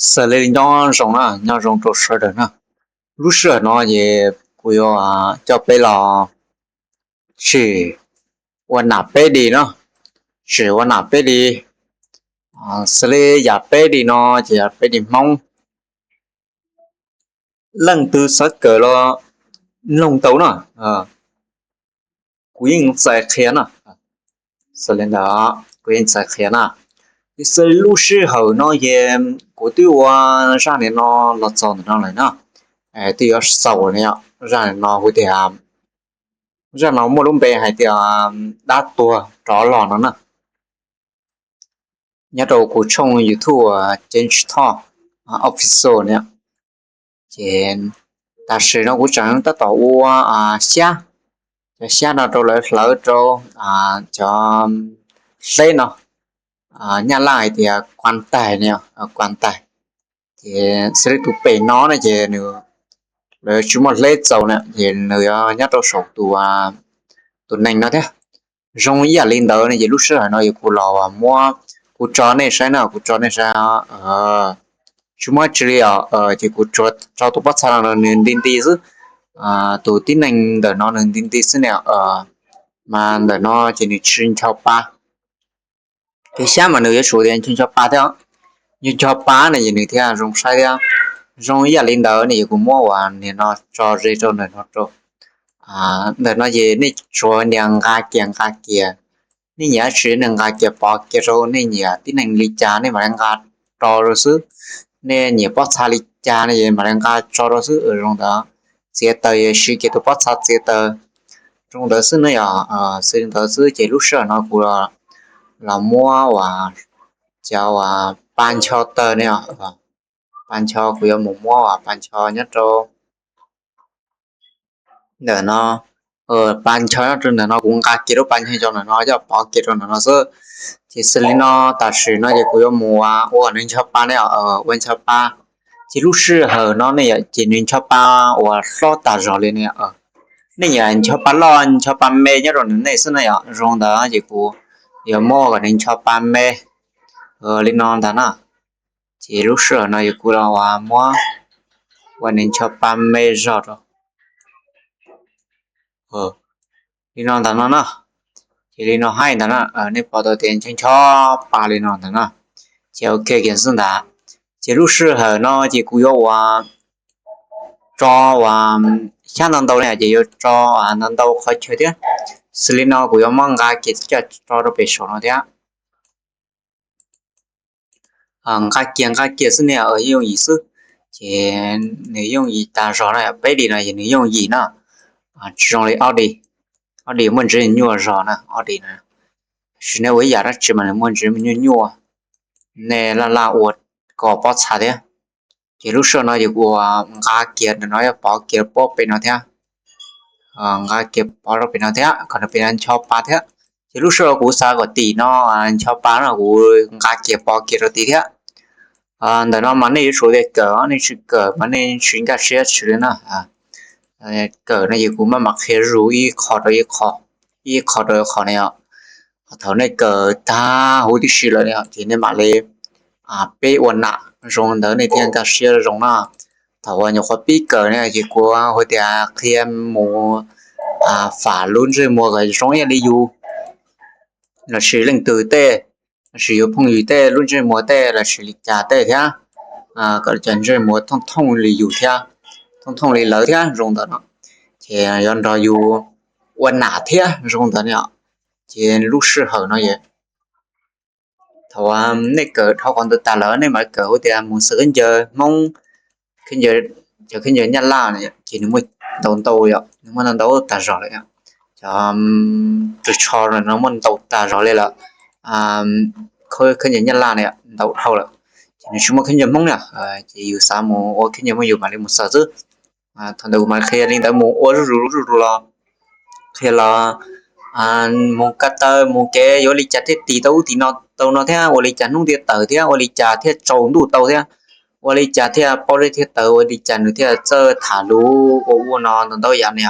Xws li nyob zoo na, nyob zoo rau sawv daws na. Lub sij hawm no ces kuv yuav coj peb los sim ua nam peb di no, sim ua nam peb di. Xws li yam peb di no ces yog peb di Hmoob. Leej twg xav kawm los mloog tau na, kuv yeej txais qhia na. Xws li ntawd kuv yeej txais qhia na. Xws li lub sij hawm no ces kuv twb ua zaj niam no los txog ntawm no lawm na, twb yuav xaus na. Zaj no hu tias, zaj no muaj lub npe hais tias dab tuag rov los no na. Nyob rau kuv tshooj YouTube Ceeb Tsis Thoj Official na. Ces tam sim no kuv tseem tab tom ua xyab, cov xyab no rau lawv hlawv rau cov hleb no, Nyab Laj hais tias kuam tais no, kuam tais. Ces xws li tus pem no na ces nws, lawv tsis muaj hleb txaus na ces nws yuav nyob rau saum tus, tus nees no thiab. Zoo ib yam li ntawd no ces lub sij hawm no yog kuv los muab, kuv tso nej saib na, kuv tso nej saib. Tsis muaj tsi li os, ces kuv tso tus pob txha no nws nti nti xwb. Tus tib neeg ntawm no nws nti nti xwb ne, mas ntawm no ces nws tsis ncho pa. Kev xyab mas nws yuav tsum tias ncho ncho pa thiab, ncho ncho pa no ces nws thiaj zoo saib thiab. Zoo ib yam li ntawd no ces kuv muab ua niam no tso ze rau ntawm no rau. Ntawm no ces nej tsuas nias nqa kiag nqa kiag, nej nyiam dab tsi nej nqa kiag pov kiag rau, nej nyiam tib neeg li cas nej mam li nqa tso rau xwb. Nej nyiam pob txha li cas no ces mam li nqa tso rau xwb. Zoo ntawd, txiav taws siv kiag tus pob txha txiav taws. Zoo ntawd xwb ne yom, xws li ntawd xwb ces lub sij hawm no kuv los muab ua, cov ua pa ncho taws ne, pa ncho kuv yuav mus muab ua pa ncho nyob rau ntawm no, pa ncho nyob rau ntawm no, kuv nqa kiag lub pa ncho ntawm no coj pov kiag rau ntawm no xwb. Ces xws li no tam sim no ces kuv yuav mus ua nws ncho pa ne, ua ncho pa. Ces lub sij hawm no ne yom ces nws ncho pa uas hlob tas zog li ne. Nej nyiam ncho pa loj ncho pa me nyob rau ntawm nej xwb na yom. Zoo ntawd ces kuv yuav muab kom nws ncho pa me li no ntag na. Ces lub sij hawm no yog kuv los ua muab ua nws ncho pa me zog rau li no ntag no na. Ces li no hais ntag na, nej pom tau tias ncho ncho pa li no ntag na. Ces ok kiag xwb ntag. Ces lub sij hawm no ces kuv yuav ua tso ua xyab ntau ntau li ces yuav tso ntau ntau qhov chaw thiab. Xws li no kuv yuav muab nqa kiag coj tso rau pem saum no thiab. Nqa kiag nqa kiag xwb ne, yooj yim xwb. Ces nws yooj yim tas zog na, peb di no ces nws yooj yim na. Tsis zoo li ob di, ob di muaj ntsis nyuaj zog na, ob di na. Tab sis nej ua ib yam dab tsi mas nws muaj ntsis nyuaj nyuaj, nej laj laj ua kom pob txha thiab. Ces lub sij hawm no ces kuv nqa kiag ntawm no yuav pov kiag pob pem no thiab. Nqa kiag pov rau pem no thiab, kom nws pem no ncho pa thiab. Ces lub sij hawm kuv xav kom tim no ncho pa no kuv nqa kiag pov kiag rau tim thiab. Ntawm no mas nej yuav tsum tias kawm, nej tsis kawm mas nej tsis nkag siab tsis li na. Kawm no ces kuv maj mam qhia zus ib qho rau ib qho, ib qho rau ib qho ne yom. Thaum nej kawm tag huv tib si lawm ces nej mam li pib ua nam zoo ntawd nej thiaj nkag siab zoo na. Thaum uas nyuam qhuav pib kawm ne ces kuv hu tias qhia mus fam lub ntsej muag kom zoo ib yam li yus, lossis leej twg tej, lossis yus phooj ywg tej lub ntsej muag tej lossis li cas tej thiab, kom cov ntsej muag thooj thooj li yus thiab, thooj thooj li lawv thiab zoo ntawd no, ces yuav nrog yus ua nam thiab zoo ntawd ne. Ces lub sij hawm no thaum nej kawm dhau qhov ntawd tas lawm nej mam kawm hu tias mus xaws khaub ncaws Hmoob, cov khaub ncaws Nyab Laj ces nws muaj ntau ntau yom, nws muaj ntau ntau tas zog lawm. Cov ris tsho no muaj ntau tas zog li lawm. Khaub ncaws Nyab Laj na ntau dhau lawm, ces nws tsis muaj khaub ncaws Hmoob na. Ces yus xav mus ua khaub ncaws Hmoob yus mam li mus xaws xwb. Thaum ntawd kuv mam qhia li ntawd mus ua zuj zus zuj zus los, qhia los mus ko taw mus kev yuav ua li cas thiaj tis tau ub tis no tau no thiab, ua li cas hnub thiaj tawm thiab, ua li cas thiaj tsaus ntuj tau thiab, ua li cas thiaj paub zeb thiaj tawv, ua li cas nws thiaj txawj tham lus ua ua no ntau ntau yam ne.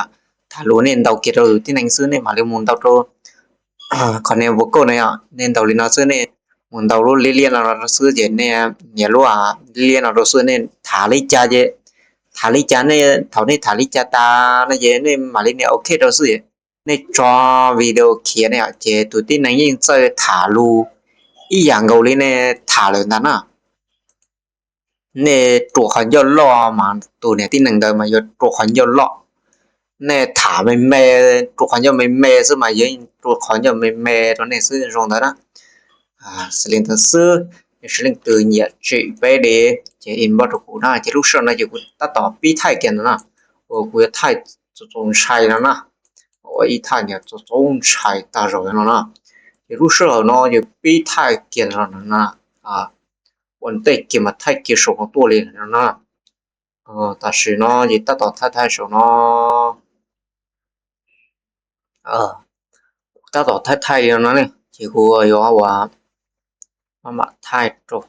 Tham lus nej ntaus kiag rau tus tib neeg xwb nej mam li mus ntaus rau qhov niag ua kauj na yom, nej ntaus li no xwb nej mus ntaus lub liab liab no rau xwb ces nej nias lub liab liab no rau xwb, nej tham li cas ces, tham li cas nej, thaum nej tham li cas tas no ces nej mam li nias ok rau xwb. Nej tso video khiav ne ces tus tib neeg yeej txawj tham lus ib yam nkaus li nej tham lawm ntag na. Nej rua qhov ncauj loj mas tus niam tib neeg ntawd mas yuav rua qhov ncauj loj. Nej tham me me, rua qhov ncauj me me xwb mas yuav rua qhov ncauj me me rau nej xwb zoo ntawd na. Xws li ntawd xwb, yog leej twg nyiam tsim peb de ces inbox rau kuv na, ces lub sij hawm no ces kuv tab tom pib thaij kiag ntawd na, uas kuv yuav thaij txaus ntshai no na, ua ib thaij niam txaus ntshai tag zaum no na. Ces lub sij hawm no ces pib thaij kiag no na, ua ntej kiag mas thaij kiag saum no tuaj li no na. Tam sim no ces tab tom thaij thaij saum no, tab tom thaij thaij li no na, ces kuv yuav ua maj mam thaij rau.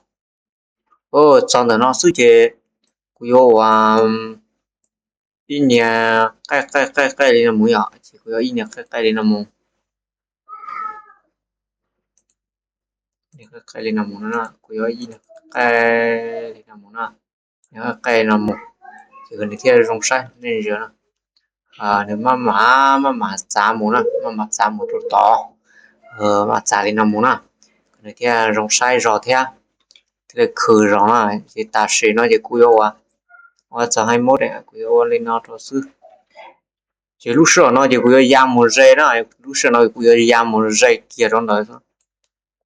Txog ntawm no xwb ces kuv yuav ua ib niag qaij qaij qaij qaij li no mus yom, ces kuv yuav ib niag qaij qaij li no mus. Qaij qaij li no mus na, kuv yuav ib niag qaij li no mus na, qaij li no mus, ces kom nws thiaj zoo saib nej ntsia na. Nws maj mam maj mam txav mus na, maj mam txav mus rau tod, maj mam txav li no mus na, kom nws thiaj zoo saib zog thiab, thiaj li khw zog na. Ces tam sim no ces kuv yuav ua, ua txog hais mub, kuv yuav ua li no rau xwb. Ces lub sij hawm no ces kuv yuav ya mus ze na, lub sij hawm no kuv yuav ya mus ze kiag rau ntawd,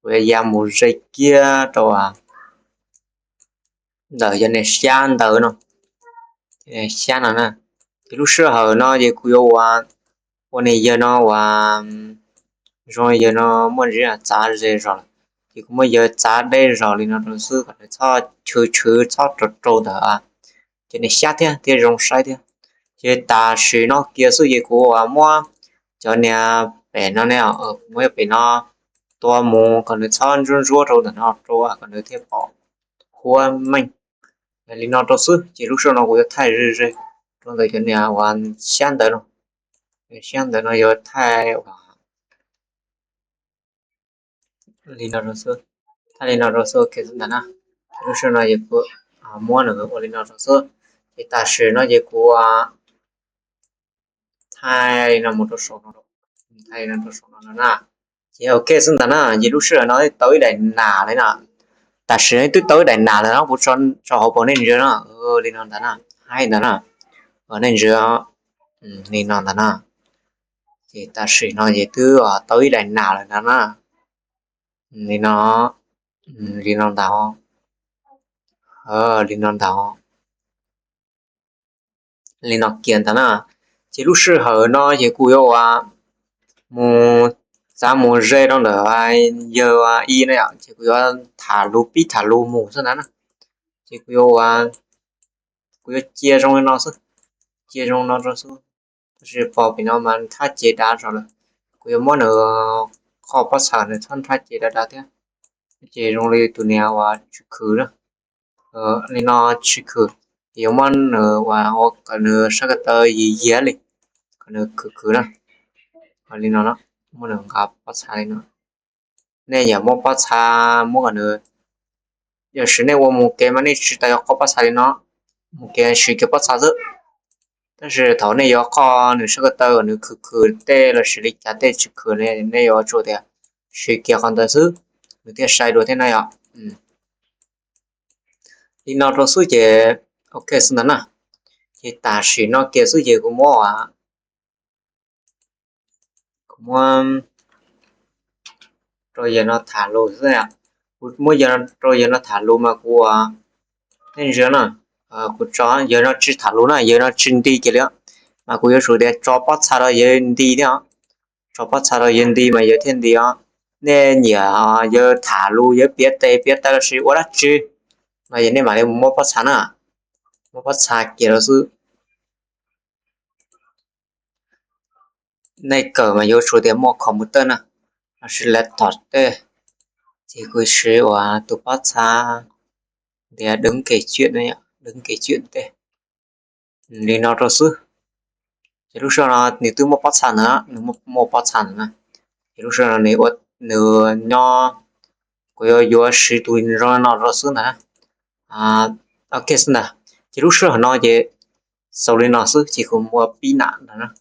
kuv yuav ya mus ze kiag rau ntawm yog niag xyab ntawd no, xyab no na. Ces lub sij hawm no ces kuv yuav ua, ua niag yawg no ua, zoo yawg no muaj ntsis txav ze zog lawm, ces kuv muab yawg txav deb zog li no rau xwb kom nws txhob chwv chwv txhob rau rau ntawd, ces niag xyab thiab thiaj zoo saib thiab. Ces tam sim no kiag xwb ces kuv ua muab cov niag pem no ne, kuv muab pem no tua mus kom nws txhob ntsuab ntsuab rau ntawm no rau kom nws thiaj pom huab meej. Li no rau xwb ces lub sij hawm no kuv yuav thaij ze ze rau ntawm cov niag uas xyab ntawd no, xyab ntawd no yuav thaij li no rau xwb, thaij li no rau xwb ok xwb ntag na. Lub sij hawm no ces kuv muab nws ua li no rau xwb, ces tam sim no ces kuv thaij li no mus rau saum no, thaij li no rau saum no na. Ces ok xwb ntag na, ces lub sij hawm no tau ib daim nas li no. Tam sim no twb tau ib daim nas lawm no, kuv tso hauv paus nej ntsia no, li no ntag na, haib ntag na, nej ntsia, li no ntag na. Ces tam sim no ces twb tau ib daim nas lawm ntag na, li no, li no ntag, li no ntag, li no kiag ntag na. Ces lub sij hawm no ces kuv yuav ua mus, txav mus ze rau ntawm yawg ib na yom, ces kuv yuav tham lus pib tham lus mus xwb ntag na. Ces kuv yuav ua, kuv yuav cia zoo li no xwb, cia zoo no rau xwb. Tab sis pom pem no mas nrhab cev dav zog lawm, kuv yuav muab nws qhov pob txha nws txhob nrhab cev dav dav thiab, ces zoo li tus niag uas tsis khwm na. Li no tsis khwm, yuav muab nws ua, ua kom nws sab ko taw yiag yiag li, kom nws khwm khwm na. Li no, muab nws nqa pob txha li no. Nej yam muab pob txha, muab kom nws, yam sim nej ua mus kev mas nej tsis tas yuav qhov pob txha li no, mus kev siv kiag pob txha xwb. Tab sis thaum nej yuav qhov nws sab ko taw kom nws khwm khwm tej los sis li cas tej tsis khwm, nej yuav tsum tias siv kiag qhov ntawd xwb, nws thiaj sai dua thiab na yom. Li no rau xwb ces ok xwb ntag na. Ces tam sim no kiag xwb ces kuv muab, kuv muab rau yawg no tham lus xwb. Kuv muab rau yawg no tham lus mas kuv, nej ntsia na, kuv tso yawg no tsis tham lus na, yawg no tsis nti kiag li, mas kuv yuav tsum tias tso pob txha rau yawg nti thiab os. Tso pob txha rau yawg nti mas yawg thiaj nti os. Nej nyiam yawg tham lus, yawg piav tes piav taw los sis ua dab tsi no ces nej mam li mus muab pob txha na, muab pob txha kiag rau xwb. Nej kawm mas yuav tsum tias muaj computer na, los sis laptop tej, ces kuv siv ua tus pob txha tias dev kev cwm, dev kev cwm tej. Li no rau xwb. Ces lub sij hawm no nws twb muaj pob txha ntawd, nws muaj pob txha ntawd na. Ces lub sij hawm no nws ua, nws nyob Kuv yuav yuav siv tus zoo no rau xwb ntag. Ok xwb ntag. Ces lub sij hawm no ces xaus li no xwb ces kuv mus ua pib nam ntag.